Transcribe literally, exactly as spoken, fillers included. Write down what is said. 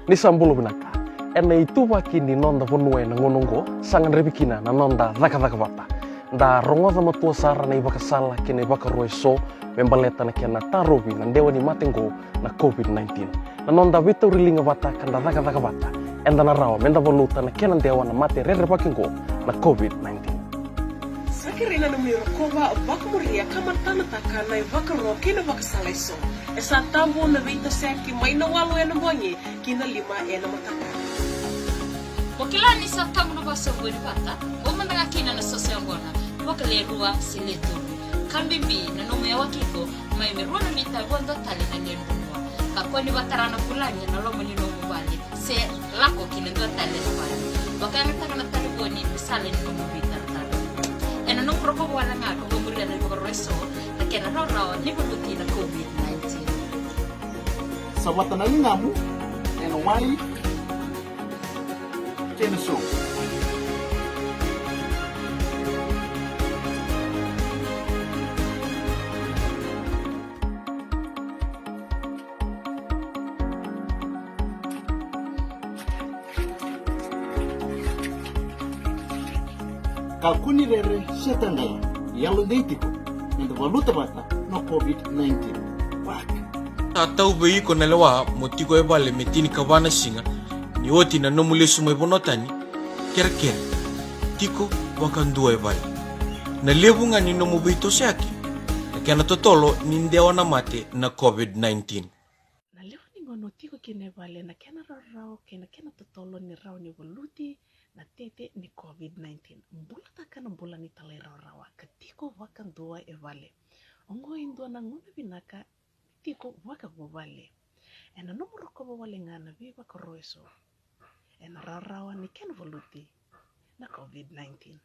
Ni sa bula vinaka. Ena ituvaki ni noda vanua ena gauna oqo, sa gadrevi kina na noda cakacaka vata. Da rogoca matua sara na ivakasala kei na ivakaro eso me baleta na kena tarovi na dewa ni mate oqo na COVID nineteen. Na noda veitauri liga vata ka da cakacaka vata, eda na rawa me da valuta na kena dewa na mate rerevaki oqo na COVID nineteen. Sa kerei na nomu irokova vakamuria ka matanataka na ivakaro kei na vakasala eso. E sa tabu na veitosoyaki mai na walu ena bogi ki na lima ena mataka. Mo kila ni sa tabu na vakasoqoni vata, mo mada ga kina na soso yaqona, vakalewe rua se lewe tolu. Ka bibi na nomu yawa kiko, mai me rua na mita vua dua tale na lewe ni vanua. Kakua ni vakatara na vulagi ena loma ni nomu vale se lako ki na dua tale na vale. Vakayagataka na talevoni me sala ni nomu veitaratara. Ena nomu rokova wale ga ka vakamuria na ivakaro eso na kena rawarawa ni valuti na COVID nineteen. Savata na ligamu ena wai kei na sovu. Kakua ni rere se taqaya, yalodei tiko, me da valuta vata na COVID nineteen. Vaka. Sa tau vei iko na lewa mo tiko e vale me tinikava na siga ni oti na nomu lesu mai vanua tani? Kerekere, tiko vakadua e vale. Na levu ga ni nomu veitosoyaki, na kena totolo ni dewa na mate na COVID nineteen. Na levu ni gauna o tiko kina e vale, na kena rawarawa kei na kena totolo ni rawa ni valuti na tete ni COVID nineteen. Bulataka na bula ni talairawarawa ka tiko vakadua e vale. Oqo e dua na gauna vinaka ni tiko vakavuvale. Ena nomu rokova wale ga na veivakaro eso, ena rawarawa ni kena valuti na COVID nineteen.